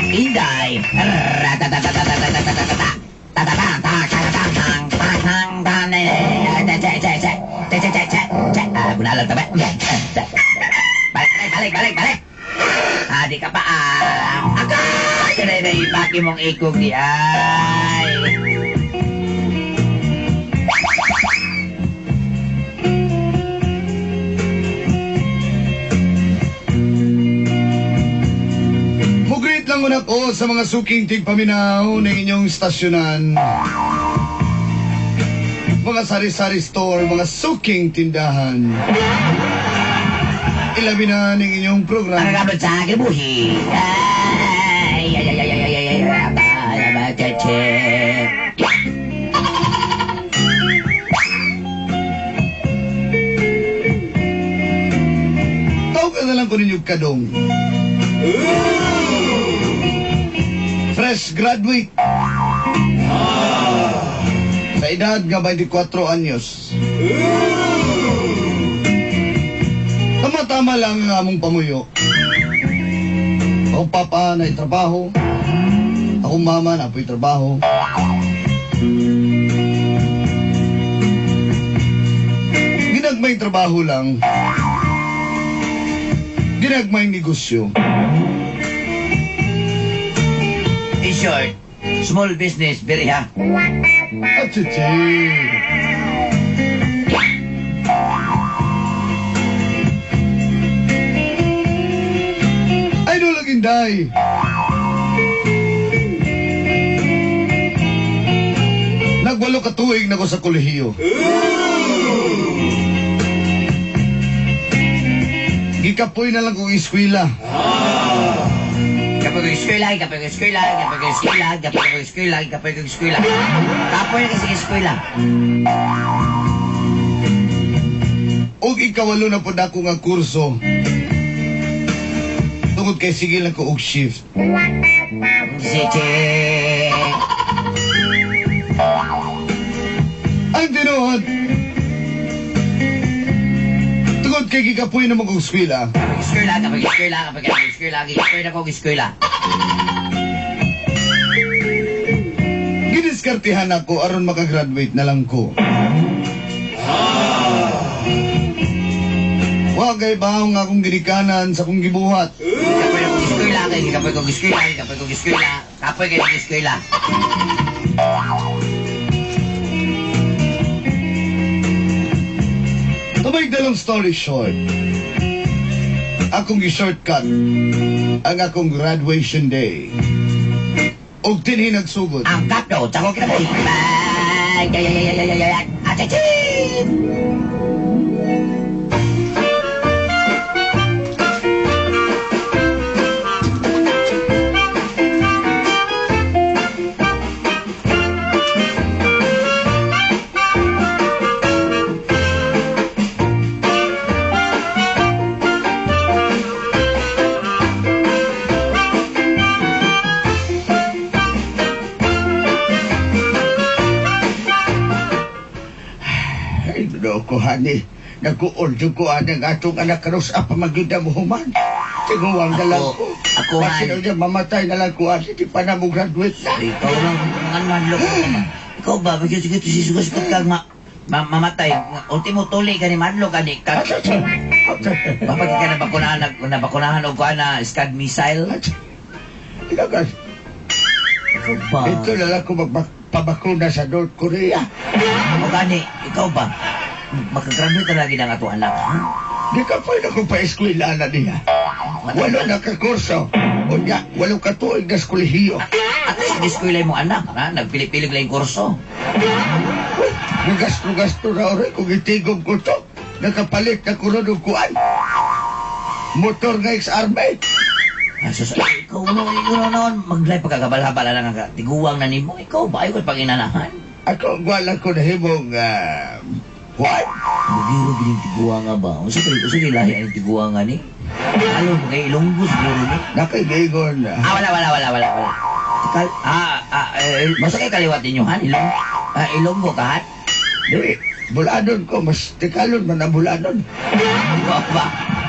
Inday. Ratatatatatatatata. Tatatang tang tang tang tang tang tang. Che che che che che che che che. Ah, bunalan ta ba? Balik, balik, balik, balik. Ah, di ka pa ah. Agay! Kaya na ibaki mong ikog di ay. Mugreet lang muna ko sa mga suking tigpaminaw ng inyong stasyonan. Mga sari-sari store, mga suking tindahan. Ilabi na ng inyong programa. Nakakabot sa akin buhi. Ay, ay, ay, ay, ay, ay, ay, ay, ay, ay, che, che. Tawag na lang ko ninyo kadong. Fresh graduate. Sa edad nga 24 anyos. Tama-tama lang ang among pamuyo. Akong papa na trabaho. Akong mama na po'y trabaho. Ginagmay trabaho lang. Ginagmay negosyo. In short, small business, very ha. Achichi. Ay, no lang inday. Nagwalo ka tuig na ko sa kolehiyo. Gikapoy na lang kong eskwela. Kapag eskwela, kapag eskwela, kapag eskwela, kapag eskwela, kapag eskwela. Kapoy na kasi eskwela. Og ikawalo na pod ako nga kurso. Tungod kay sige lang ko og shift. Che. Ang tinuod. Tungod kay gikapoy na mo kong eskwela. Kapag eskwela, kapag eskwela, kapag eskwela, eskwela ko eskwela. Gidiskartehan ako aron makagraduate na lang ko. Wa kay baong nga akong ginikanan sa akong gibuhat. Kapoy na kong eskwela, kay kapoy kong eskwela, kapoy kong eskwela, kapoy kay kong eskwela. To make the long story short, akong gi-shortcut ang akong graduation day. Og dinhi nagsugod. Ang kapdo, sa akong kinabuhi. Ay, ay, ay, ay, ay, ay, ay, ay, Ay, ko, hani. Nag-uol ko ani ang atong anak karon sa pamagida mo human. Tiguang na lang ko. Ako, Basin han. niya, mamatay na lang ko ani. Di pa na mo graduate na. Ikaw lang, mga manlok ka ba? Ikaw ba, bigyan sige sisugot ka ma mamatay. Ultimo tuli ka ni Madlo ka ni ka. Mapag ka na bakunahan, nabakunahan og kuan na Scud missile. Ilagan. Ikaw ba? Ito na lang ko magpabakuna sa North Korea. O gani, ikaw ba? Makagraduate na lagi ng ato anak, ha? Di ka pa na kung pa-eskwela na niya. Walo na ka-kurso. Unya, walo ka tuig na sa kolehiyo. At least eskwela mo anak, ha? Nagpili-pili lang yung kurso. Nagasto-gasto na oray kung itigom ko to. Nakapalit na ko ron og kuan. Motor nga ex-army. Ay, sus, ay, ikaw no, ikaw no, noon, maglay pagkakabal-habala lang ang tiguang na nimo. Ikaw ba, ayaw ko pag-inanahan? Ako, wala ko na himong, kuan. Bugiro gining tiguang nga ba? Unsa kay unsa kay lahi ang tiguang nga ni? Alo mo kay Ilonggo siguro ni. Nakaigingon. Ah, wala, wala, wala, wala, wala. Kal ah, ah, eh, basta kay kaliwat ninyo han, Ilong ah, Ilonggo ka han? Di, bulanon ko, mas tikalon man ang bulanon. Ikaw ba?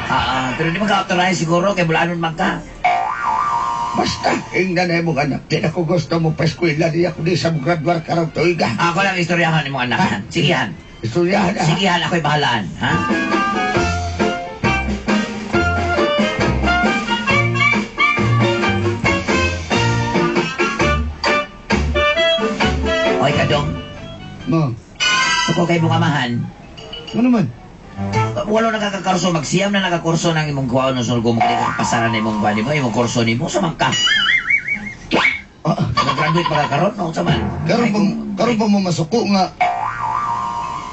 Ah, ah, pero di magka-authorize siguro kay bulanon man ka. Basta, ingnan na imong anak. Di na ko gusto mo pa-eskwela. Di ako di sa mo graduar karong tuiga. Ako lang istoryahan imong anak, Han. Sige, Han. Istoryahan na. Sige, Han. Ako'y bahalaan, ha? Oy, Kadong. Ma, Ako kay mong amahan. ano man? Wala nakakakurso, magsiyam na nakakurso ng imong kuha no sulgo mo kaya kapasaran na imong kuha nimo, imong kurso nimo sa man ka. Ah, Nag-graduate pa ka karon no sa man. karon ba, karon ba mo masuko nga?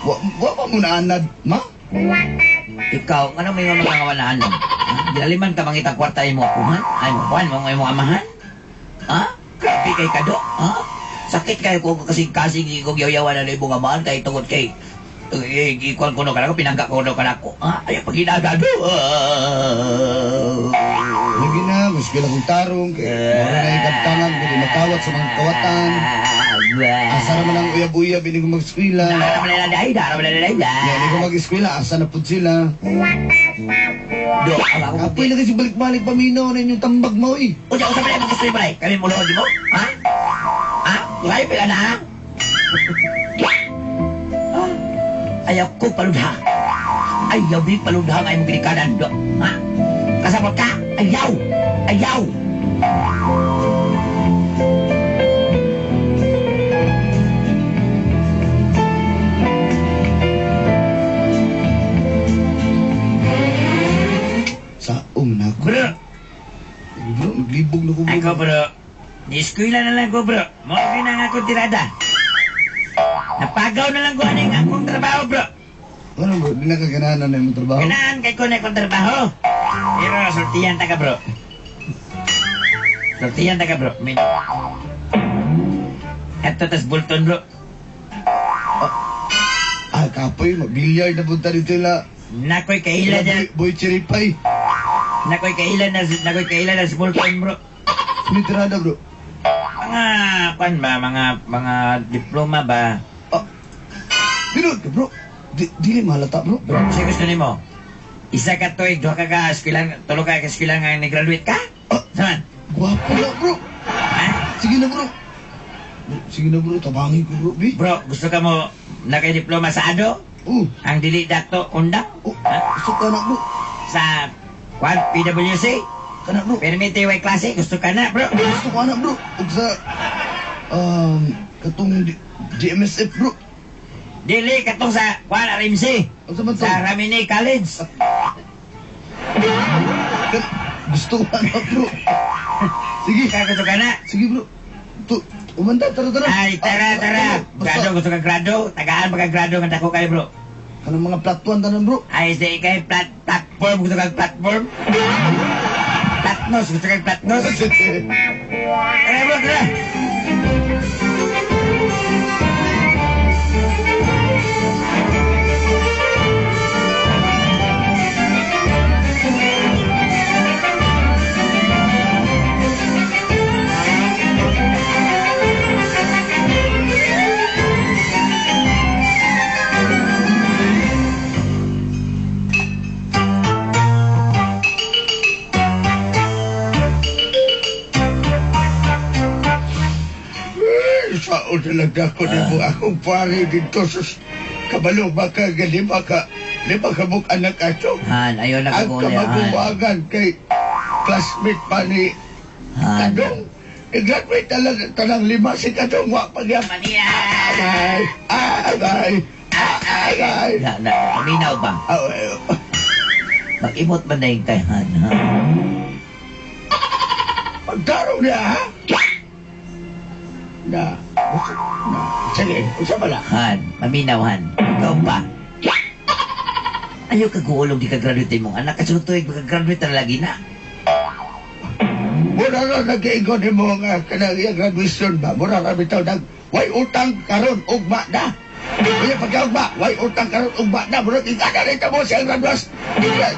Wa pa mo naanad, ma? Ikaw, ano may mga kawalaan mo? Ha? Gilaliman ka mangitang kwarta imo akuhan? Ay mo kuhan mo imong amahan? Ha? Grabe kay kado, ha? Sakit kayo ko kasing-kasing ikong yaw-yawan na imong amahan kay tungod kay ikuan ko no kanako, pinangga ko no kanako. Ha? Ay, paginagado. Lagi na, mas kila kong tarong, kay mura na ikabtangan, kung makawat sa mga kawatan. Asa naman ang uyab-uyab, hindi ko mag-eskwela. Ya, hindi ko mag-eskwela, asa na po sila. Do, ang ako Kapoy na kasi balik-balik paminaw na inyong tambag mo eh. Unya, usa pa gusto mo kami mo di mo? Ha? Ha? Layo pa na ha? Ha? Ayaw ko paludha. Ayaw bi paludha nga imong ginikanan do. Ha? Kasabot ka? Ayaw! Ayaw! Saong na ako. Bro! Bro, naglibog na ko bro. Ako bro, ni-eskwela na lang ko bro. Mo na nga akong tirada. Napagaw na lang ko aning akong trabaho bro. Ano bro, di na kaganahan na imong trabaho? Ganahan kay ko na akong trabaho. Pero sultihan ta ka bro. Sultihan ta ka bro. Min. Eto tas Bulton bro. Ah, kapoy, mag-billiard na punta dito ila. Nakoy kaila niya. Boy, boy Chiripay. Nakoy kaila na sa Bulton bro. Sumi tirada bro. Mga kwan ba mga diploma ba? Ah, Pinod ka bro. Di, dili mahalata bro. Bro, kasi gusto nimo. Isa ka tuig, duha ka ka eskwela, tulo ka ka eskwela nga ni-graduate ka? Ah, Saman? gwapo na bro. Ha? Sige na bro. Sige na bro, tabangin ko bro, bi. Bro, gusto ka mo naka-diploma sa ADO? Oh, Ang dili dato undang? oh, Ha? gusto ka na bro. Sa kwan PWC? Kana bro. Permite way klase, gusto ka na, bro. Gusto ko na bro. Ug sa katong GMSF bro. Dili katong sa kwan RMC. Unsa man to? Sa Ramini College. Gusto ko na bro. Sige, Ka gusto ka na? sige bro. Tu, umanda, tara tara. Ay, tara, Ah, tara. basta, Grado, gusto ka grado? Tagaan pa ka grado nga dako kayo, bro. Kanang mga platform tanan bro. Ay, sige kay platform, gusto ka platform? Platnos, gusto ka platnos? Tara, bro, tara. Eh, sao talaga ko na mo akong pare dito sa kabalo baka ga lima ka mong anak ato. Han, ayaw na Ang kaguli, Han. kamaguwagan kay classmate pa ni Han. Kadong. I-graduate talang, talang lima si Kadong. Wa pa niya. Mania! Ay, ay, ay, ay. Na, na, paminaw ba? Ay, Mag-imot man na yung kay Han, ha? Pagtarong niya, ha? Na, na, sige, usa pala. Han, paminaw, Han. Ikaw pa. Ayaw ka guulong di ka graduate mong anak. Kasi tuig makagraduate na lagi na. Mura ra nag-iingon nimo nga kanang iyang graduation ba? Mura ra bitaw nag way utang karon ugma na. Unya pagkaugma, way utang karon ugma na. Mura ingana rin mo siyang graduation.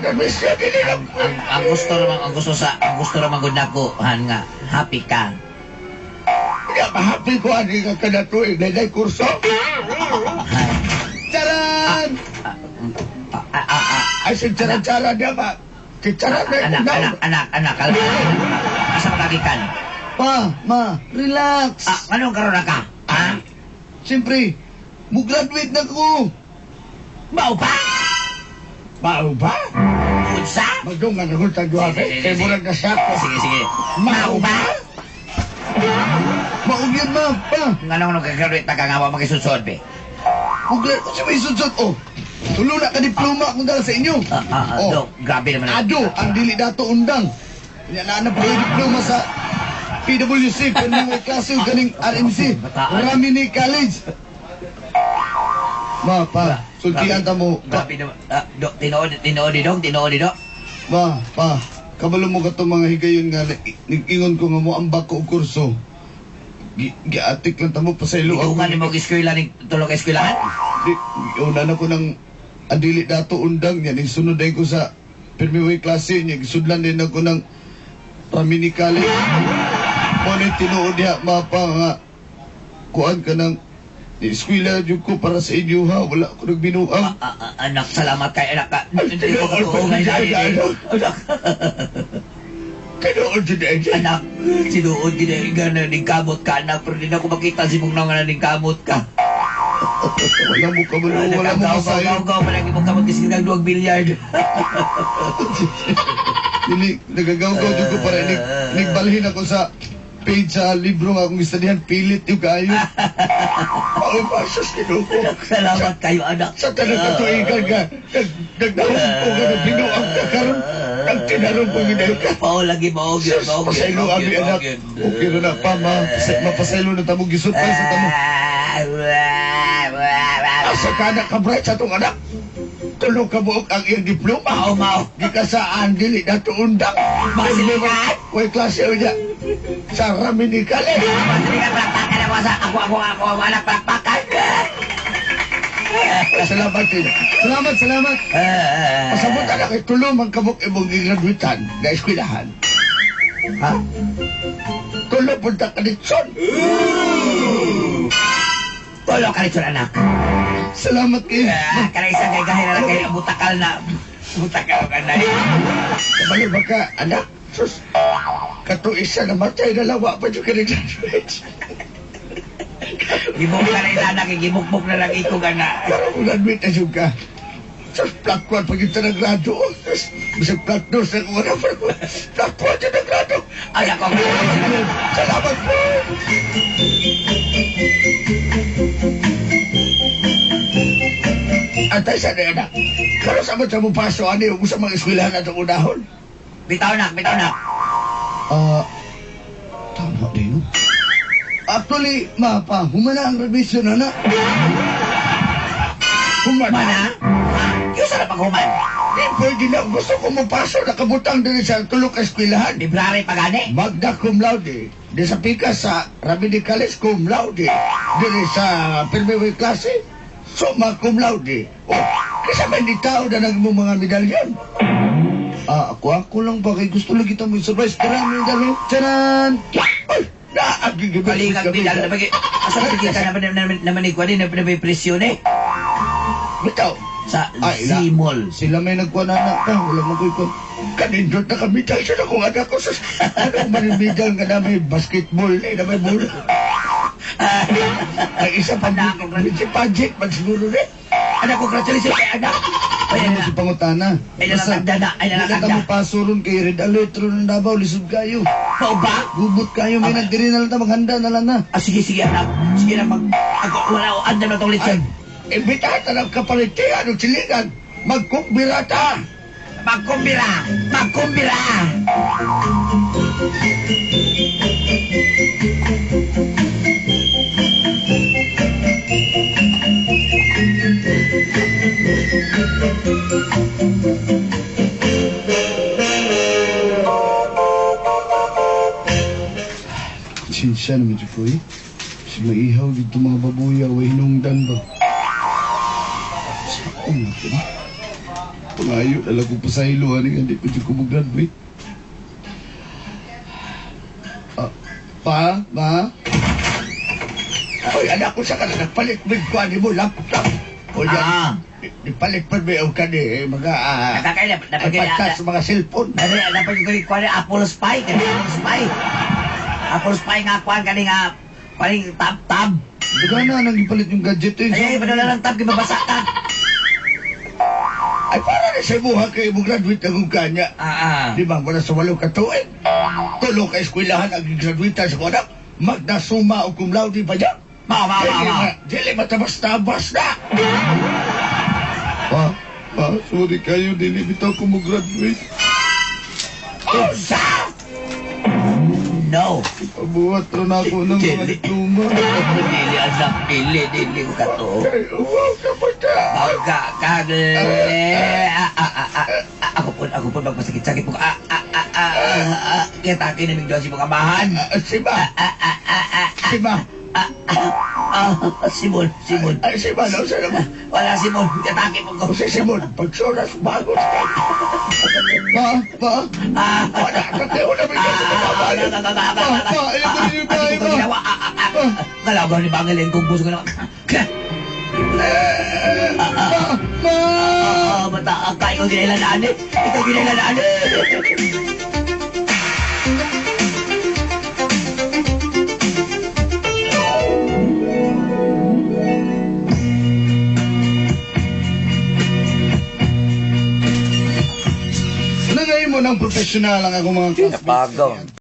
Graduation dili na. Ang gusto ramang ang gusto sa ang gusto ramang gud nako Han nga happy ka. Unya mahappy ko ani nga kada tuig day kurso. Han. Charan! Ah, ah, ah, ah. Ay si charan-charan niya ba? Si charan na Anak, anak, anak, anak, kalma. Asa ka kagikan? Pa, ma, relax. Ah, anong karon na ka? Ha? Siyempre, mo-graduate na ko. Mao ba? Mao ba? Unsa? Magdungan ako sa duha. Sige, sige, Kay sige. murag na siya. Sige, sige. Mao ba? Maog yun, ma, pa. Nganong nagka-graduate na ka nga wa makisunsod be? Mo-graduate. Unsa may sudsod? Oh, tulo na ka diploma akong dala sa inyo. Ah, ah, ah, Oh. Dong, grabe naman. Ado, ang dili dato undang. Nya na na pa yung diploma sa PWC, kaning may klase ug kaning RMC, Bataan. Ramini College. Ma, pa, sultian ta mo. Pa, Grabe naman. Ah, do, tinuod, tinuod di dong, tinuod di dong. ma, pa, kabalo mo katong mga higayon nga nag-ingon ko nga mo ambak ko og kurso. Giatik lang ta mo pasaylo ako. Itungan ni mo eskwela ni tulo ka eskwelahan. Di, una na ko ng ang dili dato undang niya. Ning sunod din ko sa Pirmiway klase niya. Gisudlan din ako ng Ramini College. Mo ni tinuod diha mapa nga kuan ka ng eskwela jud ko para sa inyo ha. Wala ko nagbinuang. Ah, ah, anak, salamat kay anak ka. Hindi ko katuungan dali. Anak, Tinuod jud eh. anak, sinuod gid nga na ningkamot ka anak, pero di na ko makita si mong nga ningkamot ka. Wala mo kabalo, wala mo Gaw, gaw, kasayo. gaw, gaw, palagi mong kamot kasi kang duwag bilyard. Dili, nagagaw-gaw jud ko para nigbalhin ako sa page sa libro nga akong istudihan. Pilit yung kaayo. Mao ba sus Ginoo ko. Anak, salamat kayo anak. Sa tanang katuigan ka, nagdahong ko nga nagbinuang ka karon, nagtinarong ko ginay ka. Pao lagi mao gyud, Sus, mao gyud. pasaylo mao abi gyud, mao anak. gyud. Okay na na pa, ma. Mapasaylo na tamo. Gisod pa sa tamo. Asa ka na kabray sa itong anak? Tulo ka buok ang iyang diploma. Mao, mao. Gika sa andili na tuundang. Masilikan! Way klase o niya. Sa Raminicale. Masilikan, palakpakan ako sa ako ako ako ako anak palakpakan. Salamat din. Salamat, salamat. Pasabot anak, kay tulo man kabuk imong gigraduitan na eskwelahan. Ha? Tulo punta ka ditson. Tulo ka rin anak. Salamat kayo. Ah, kanang isang kay gahin na kay butakal na. Butakal ka na. Kabalo ba ka, anak? Sus, kato isa na matay na lawa pa dyan ka nag-graduate. Gibok ka na isa anak, gibukbok na lang iko ka na. Pero kung graduate na siya ka, sus, plot 1 pag ito ng grado. Sus, bisag plot 2 sa kung ano pa. Plot 1 dyan ng grado. Anak ko. Salamat po! Antay sa na anak. Pero sa mga mo paso, ano yung sa mga eskwelahan na itong unahon? Bitaw na, bitaw na. Ah, tama din, no? Actually, ma, pa, humana ang revision na na. Humana. Mana? Yung sarap ang human. Di pwede na. Gusto ko mo paso. Nakabutang din sa tulok ka eskwelahan. Library pagani. Magna cum laude. Di sa pikas sa Ramini College cum laude. Diri sa Pirmiway klase, summa cum laude. Oh, kasi may di tao na nag mo mga medalyon. Ah, ako, ako lang ba? Kay gusto lang kita mo surprise. Tara, may dalo. Charan! Ay, naagi Balikag bidal na bagi. Asa sige ka naman naman naman ni kuan na may presyon eh. Bitaw, Sa Ay, ila. Zmall. Sila may nagkuha na anak ka. Wala mo ko'y kuha. kanindot na kami dahil sa akong anak ko. Sus, anong manimidal nga na may basketball eh, na may bola. Ang isa pa, Anak ko, si Paget, man siguro rin. Anak, congratulations kay anak. Ay, Ano mo anak. si pangutana? Ay, nalatagda na. Ay, Di lang nalatagda. mo paso ron kay Red Alert ron ng Davao. Lisod kayo. Mao ba? Gubot kayo. May Okay. nagdiri na lang ta. Maghanda na lang na. Ah, sige, sige, anak. Sige na, mag... Ako, wala ko. Andam na tong Ay, lechon. imbitahan na ng kapalitian o silingan. Magkumbirata. Magkumbira! Magkumbira! Sinsya naman dyan ko eh. Si maihaw dito mga babuya. Way hinungdan ba? Saong na ko na. Pangayo na lang kong pasaylo. Ano nga, hindi pa dyan ko mag-graduate. Ah, pa, ma? Oy, anak ko sa kanila, nagpalit mig ko ani mo laptop. O yan, Ah. nipalit pa may og kani eh, mga Nakakaila. iPad touch, mga cellphone. Napag ko yung Apple Spy. Kani Apple Spy. Apple Spy nga kuan kani nga paring tab-tab. Duga na, nang ipalit yung gadget eh. Ay, ay, padala lang tab, gibabasa ta. Ay, para na sa imuha kay mo graduate na kung kanya. Ah, ah. Di ba, wala sa 8 ka tuig. Tulo ka eskwelahan ang graduate sa kunak. Magna summa o cum laude pa dyan. Mao, mao, mao, Dili mao. dili matabas-tabas na. Pa, pa, sorry kayo, dili bitaw ko mo graduate. Unsa? No. Pabuhat ra na ako ng mga Dili. diploma. Dili, anak, dili, dili ko kato. Ay, wow, kapata. Pagkakagle. Ah, ah, ah, ah, ah, ako po magpasakit-sakit po. Ah, ah, ah, ah, ah, ah. Kita akin na si mga amahan. Ah, Siba, Ah, ah, ah, ah, ah, Siba. ah, ah, ah, Simon, Simon. Ay, Siba, no, sa naman. Wala, Simon. Katake po ko. Si Simon, pagsuras, bago sa Pa, pa, Ah, Wala, katiyo na bigyan sa ah, mga ah, ah, ah, pa, ah, pa, ayaw ko ninyo ah, tayo, ko pa. ginawa. Ah, ah, ah. Galaw ni Bangalin kung puso ko naman. Pa, pa! Ah, bata, ah, ikaw ginailan ani. Ikaw ginailan ani. Nangay mo ng profesional ang akong mga classmates. Pagaw.